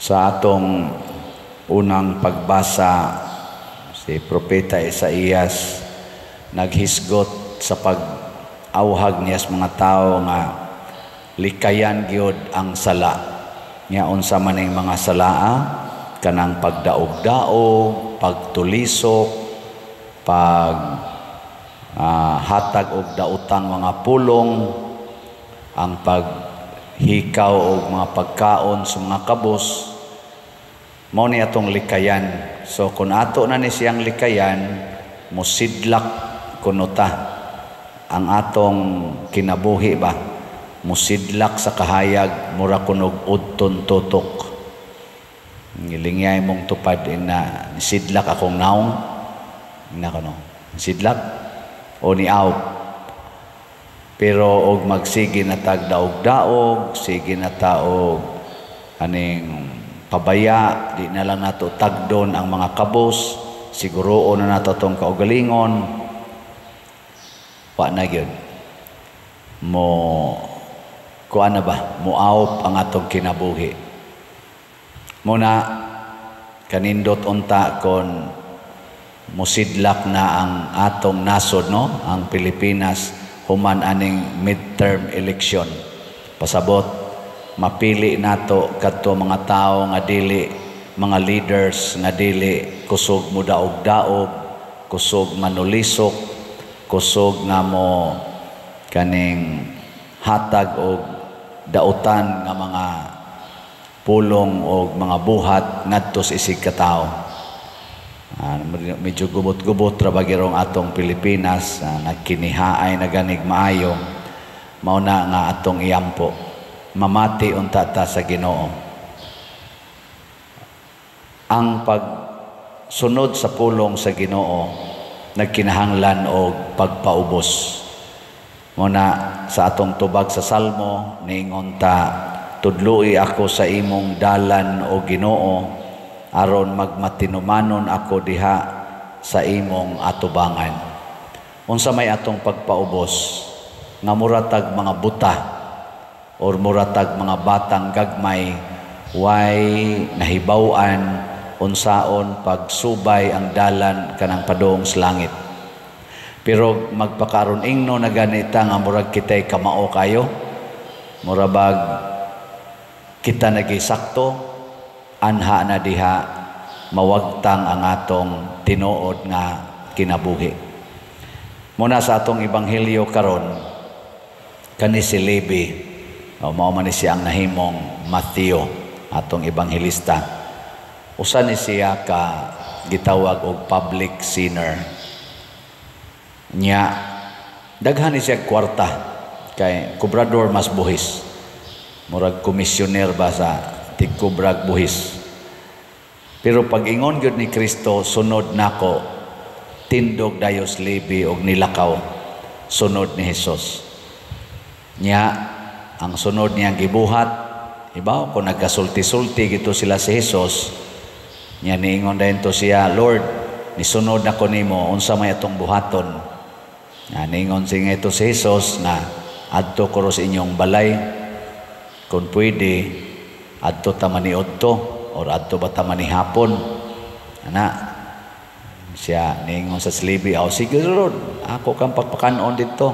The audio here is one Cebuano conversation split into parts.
Sa atong unang pagbasa, si Propeta Isaías naghisgot sa pag-awhag niya sa mga tao nga likayan gyud ang sala. Nya unsa man ning mga salaa? Kanang pagdaog-daog, pagtulisok, pag hatag og daotang mga pulong, ang paghikaw og mga pagkaon sa mga kabos, mao ni atong likayan. So kung ato na ni siyang likayan, musidlak kuno ta ang atong kinabuhi ba, musidlak sa kahayag, mura kunog udton tutok. Ngilingyay mong tupad ina, sidlak akong naong ina kuno, sidlak o ni out. Pero og magsige na tag daog-daog, sige na ta og aning pabaya, di na lang nato tagdon ang mga kabos, siguroon na nato tong kaugalingon, wa na gyud mo kuan na ba, muawp ang atong kinabuhi. Muna kanindot unta kon musidlak na ang atong nasod, no, ang Pilipinas, human aning midterm election. Pasabot mapili nato kadto mga tawo nga dili, mga leaders nga dili kusog mo daog-daog, kusog manulisok, kusog nga mo kaning hatag og dautan nga mga pulong og mga buhat ngadto sa isig ka tawo. Medyo gubot-gubot ra ba girong atong Pilipinas, nagkinihaay na ganig maayo. Mao na nga atong iampo. Mamati unta ta sa Ginoo. Ang pagsunod sa pulong sa Ginoo nagkinahanglan og pagpaubos. Muna sa atong tubag sa Salmo, niingon ta, "Tudloi ako sa imong dalan, o Ginoo, aron magmatinumanon ako diha sa imong atubangan." Unsa may atong pagpaubos? Nga muratag mga buta or muratag mga batang gagmay, way nahibaw-an unsaon pagsubay ang dalan kanang padung sa langit. Pero magpakaron ingno na ganita nga murag kitay kamao kayo, murabag kita nagisakto, anha na diha mawagtang ang atong tinuod nga kinabuhi. Muna sa atong ebanghelyo karon, kani si Levi, o mao man ni siya ang nahimong Mateo, atong ebanghelista. Usa ni siya ka gitawag og public sinner. Nya daghan ni siya kwarta kay kubrador mas buhis. Murag komisyoner ba sa tigkubrag buhis. Pero pag ingon gyud ni Kristo, "Sunod nako," tindog dayos Levi og nilakaw sunod ni Hesus. Nya ang sunod niyang gibuhat, ibaw kung nagkasulti-sulti gito sila si Hesus, nya niingon dayon to siya, "Lord, nisunod nako nimo, unsa may atong buhaton?" Nya niingon siya ito si Hesus nga adto ko sa inyong balay, kung pwede adto ta maniudto or adto ba ta manihapon. Ana siya niingon sa Levi, "Aw sige Lord, ako kang pagpakanon dito."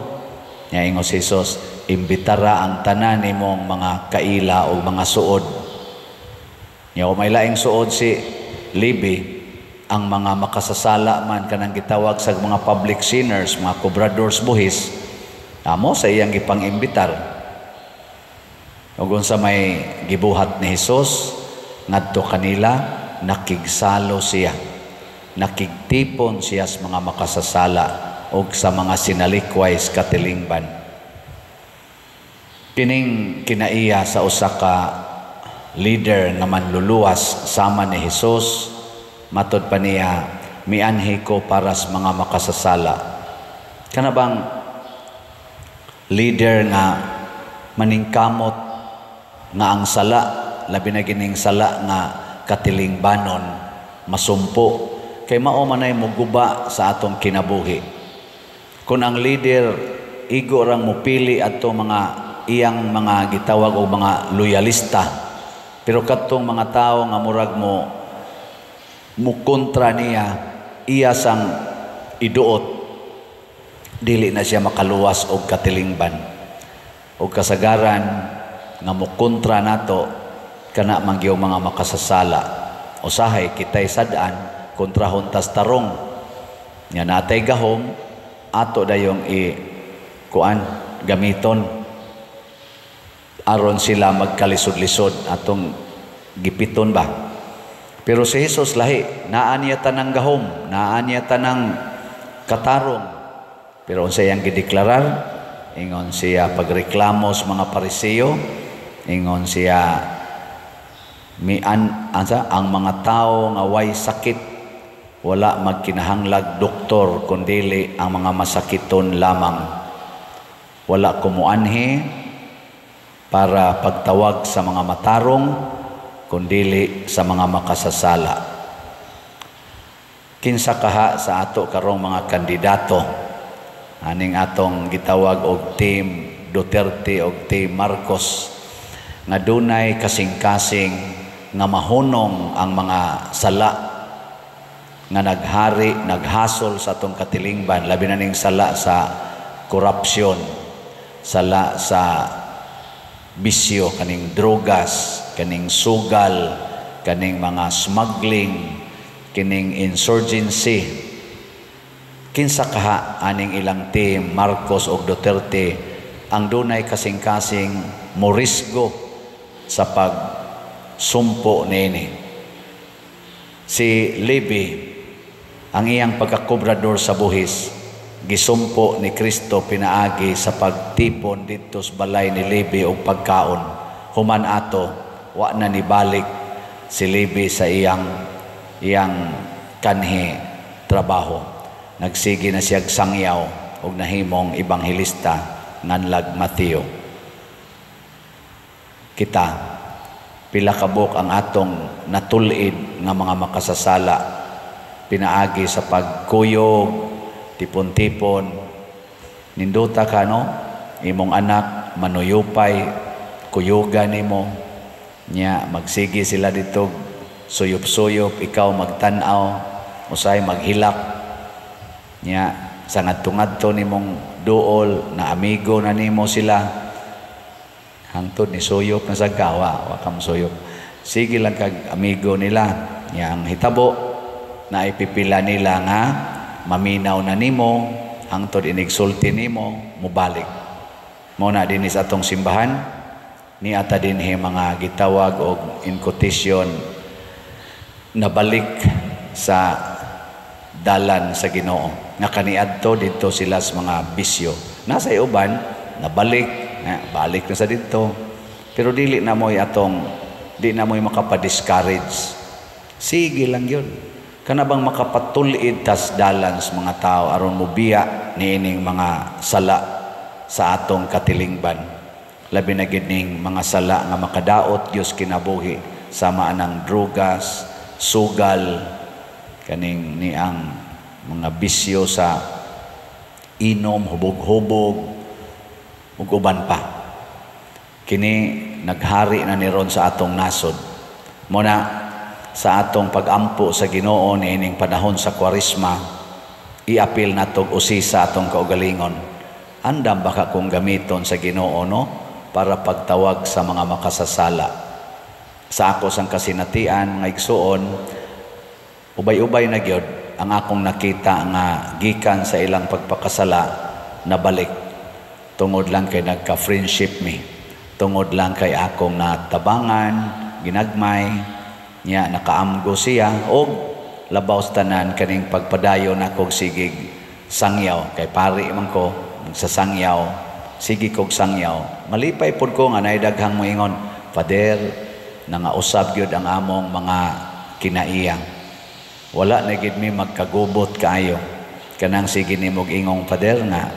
Nya ingon si Hesus, "Imbitara ang tanan nimong mga kaila o mga suod." Nya may laing suod si Levi, ang mga makasasala man, kanang gitawag sa mga public sinners, mga cobradors buhis, amo sa iyang gipang-imbitar. Ug unsa may gibuhat ni Hesus ngadto kanila? Nakigsalo siya. Nakigtipon siya sa mga makasasala ug sa mga sinalikway sa katilingban. Kining kinaiya sa usa ka leader nga manluluwas sama ni Hesus, matod pa niya, "Mianhi ko para sa mga makasasala." Kana bang leader nga maningkamot nga ang sala, labi na gining sala nga katilingbanon, masumpo kay mao manay muguba sa atong kinabuhi. Kung ang leader igo rang mupili adto mga iyang mga gitawag og mga loyalista. Pero kadtong mga tawo nga murag mo mukontra niya, iya sang iduot, dili na siya makaluwas og katilingban. Og kasagaran nga mukontra nato, kana man gyud mga makasasala. Usahay kitay sad-an, kontrahon tas tarong nga natay gahom, ato dayong i kuan, gamiton aron sila magkalisod-lisod, atong gipiton ba. Pero si Jesus lahi, naa niya tanang gahom, naa niya tanang katarong. Pero unsa iyang gideklarar? Ingon siya pagreklamo sa mga Pariseo, ingon siya mian ansa ang mga tao nga way sakit wala magkinahanglag doktor, kundili ang mga masakiton lamang. Wala ko muanhi para pagtawag sa mga matarong, kundili sa mga makasasala. Kinsa kaha sa ato karong mga kandidato aning atong gitawag og Team Duterte og Team Marcos nga dunay kasing-kasing nga mahunong ang mga sala nga naghari, naghasol sa atong katilingban, labi na ning sala sa korupsyon, sala sa bisyo, kaning drogas, kaning sugal, kaning mga smuggling, kining insurgency? Kinsa kaha aning ilang Team Marcos og Duterte ang dunay kasing-kasing morisgo sa pagsumpo niini? Si Levi, ang iyang pagkakobrador sa buhis, gisumpo ni Kristo pinaagi sa pagtipon didto sa balay ni Levi og pagkaon. Human ato, wa na nibalik si Levi sa iyang kanhi trabaho. Nagsige na siya sangyaw og nahimong ebanghelista nganlag Mateo. Kita, pila kabuk ang atong natulid nga mga makasasala pinaagi sa pagkuyog, tipon-tipon? Nindota ka, no? Imong anak manuyupay, kuyugan nimo nya, magsige sila dito suyop-suyop, ikaw magtan-aw, usay maghilak nya sa ngadto-ngadto nimong duol na amigo na nimo sila, hangtod ni suyop na sa gawa, wa kam suyop, sige lang kag amigo nila nya. Ang hitabo na ipipila nila nga maminaw na nimo, hangtod inigsulti nimo, mubalik mo na dinhi sa atong simbahan. Ni ata dinhi mga gitawag og, in quotation, nabalik sa dalan sa Ginoo nga kaniadto didto sila sa mga bisyo. Nasa uban nabalik, eh, balik na sa didto. Pero dili na mo'y atong, di na mo'y makapa-discourage. Sige lang yun. Kana bang makapatulid tas dalan sa mga tao aron mobiya niining mga sala sa atong katilingban. Labi na gid ning mga sala nga makadaot Dios kinabuhi, sama anang drogas, sugal, kaning niang mga bisyo sa inom, hubog-hubog, ug uban pa. Kini naghari na ni ron sa atong nasod. Muna sa atong pagampo sa Ginoo niining panahon sa Kwaresma, iapil natog usisa atong kaugalingon. Andam ba ka kung gamiton sa Ginoo, no, para pagtawag sa mga makasasala? Sa ako sang kasinatian, mga igsuon, ubay-ubay na gyud ang akong nakita nga gikan sa ilang pagpakasala, nabalik tungod lang kay nagka-friendship mi, tungod lang kay akong natabangan, ginagmay niya, nakaamgo siya, og labaw sa tanan kaning pagpadayon akong sigig sangyaw, kay pari man ko, magsasangyaw, sige kog sangyaw. Malipay pod ko nga naay daghang moingon, "Father, nangausab gyud ang among mga kinaiya. Wala na gid mi magkagubot kaayo." Kanang sige nimog ingong, Father, nga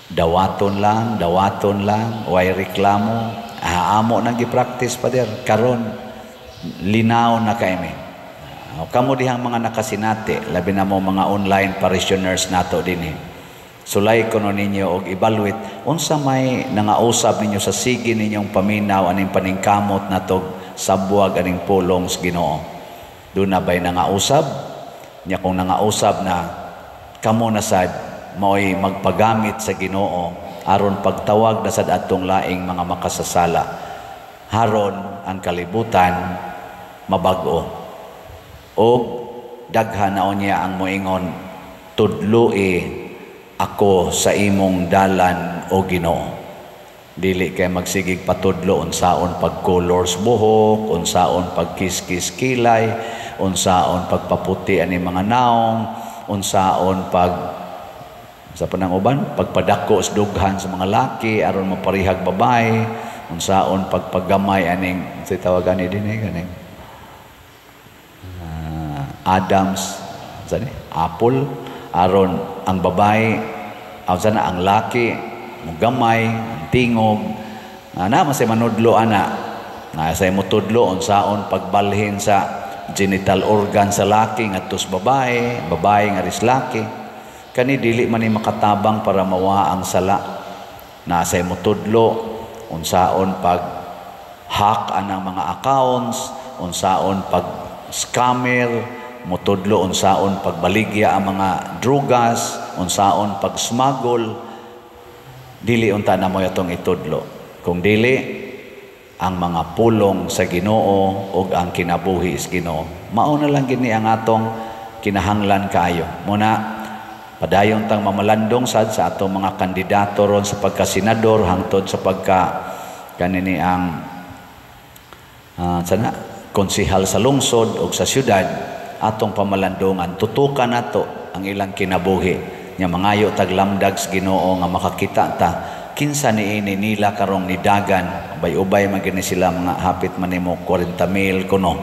dawaton lang, dawaton lang, way reklamo. Ah, amo nang gi-practice, Father. Karon linaw na kay mi. Kamo dihang mga nakasinati, labi na mo mga online parishioners nato dinhi. Sulay kuno ninyo og evaluate unsa may nangausab ninyo sa sige ninyong paminaw aning paningkamot natog. Sabwag aning pulong sa Ginoo. Duna bay nangausab? Nya kung nangausab na, kamo na sad mao'y magpagamit sa Ginoo aron pagtawag na sad atong laing mga makasasala, haron ang kalibutan mabag-o og daghan na unya ang moingon, "Tudloi ako sa imong dalan, o Ginoo." Dili kay magsigig patudlo unsaon pag-color sa buhok, unsaon pagkiskis kilay, unsaon pagpaputi ani mga naong, unsaon pag sa panang uban, pagpadako sa dughan sa mga laki aron maparihag babae, unsaon pagpagamay aning sa tawagan ni dinhi kaning Adams sa ni apple aron ang babae aw sana ang laki mugamay ang tingog ana. Masay manudlo ana na say motudlo unsaon pagbalhin sa genital organ sa laki ngadto sa babae, babae nga ris laki. Kani dili man ni makatabang para mawa ang sala. Na say motudlo unsaon pag hack anang mga accounts, unsaon pag scammer, motudlo unsaon pagbaligya ang mga drugas, unsaon pag smuggle. Dili unta na mo atong itudlo, kung dili ang mga pulong sa Ginoo ug ang kinabuhi sa Ginoo. Mao na lang gini ang atong kinahanglan kaayo. Muna padayon tang mamalandong sad sa atong mga kandidato ron sa pagkasenador hangtod sa pagka kanini ang sana konsehal sa lungsod o sa syudad. Atong pamalandongan, tutukan nato ang ilang kinabuhi. Nya mangayo tag lamdag sa Ginoo nga makakita ta kinsa niini nila karong nidagan. Ubay-ubay man gini sila, mga hapit man nimo 40 mil kuno.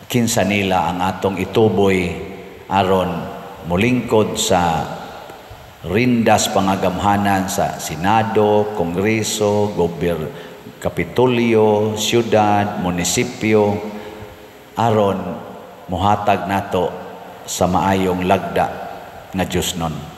Kinsa nila ang atong ituboy aron mulingkod sa rindas pangagamhanan sa Senado, Kongreso, Gober, Kapitolyo, syudad, munisipyo, aron muhatag nato sa maayong lagda nga Diyos nun.